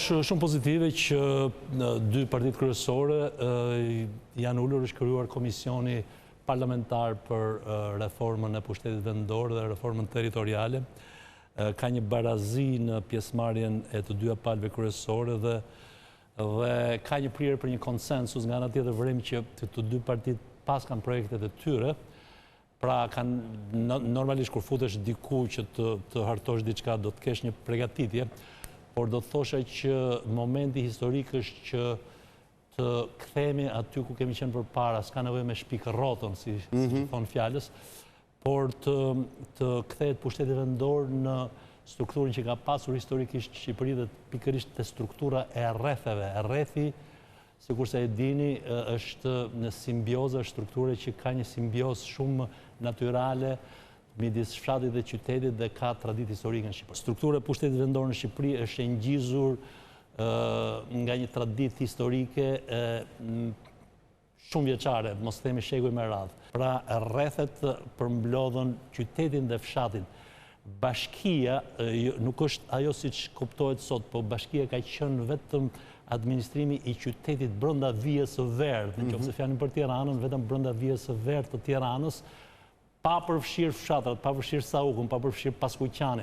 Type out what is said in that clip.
Është shumë pozitive që dy partitë kryesore janë ulur, është krijuar komisioni parlamentar për reformën e pushtetit vendor dhe reformën territoriale. Ka një barazi në pjesëmarrjen e të dyja palëve kryesore dhe dhe ka një prirje për një konsensus, nga ana tjetër vërejmë që të dy partitë paskan projektet e tyre, Pra kanë normalisht kur futesh diku që të të hartosh diçka do të kesh një pregatitje, por do të thosha që momenti historik është që të kthehemi aty ku kemi qenë përpara, s'ka nevojë me shpik rrotën, si mm -hmm. thonë fjalës, por të të kthehet pushteti vendor në strukturën që ka pasur historikisht Shqipëria dhe pikërisht te struktura e rretheve. Rrethi Sikurse e dini, është në simbiozë, është strukturë që ka një simbiozë shumë natyrale midis fshatit dhe qytetit dhe ka traditë historike në Shqipëri. Struktura e pushtetit vendor në Shqipëri është e ngjizur nga një traditë historike shumëvjeçare, mos themi shekuj me radhë. Pra, rrethet përmblodhën qytetin dhe fshatin. Bashkia nuk është ajo siç kuptohet sot, po bashkia ka qenë vetëm administrimi i qytetit brenda vijës së verdhë, në qoftë se mhm. flasim për Tiranën, vetëm brenda vijës së verdhë të Tiranës, pa përfshirë fshatrat, pa përfshirë Saukun, pa përfshirë Paskuqanin.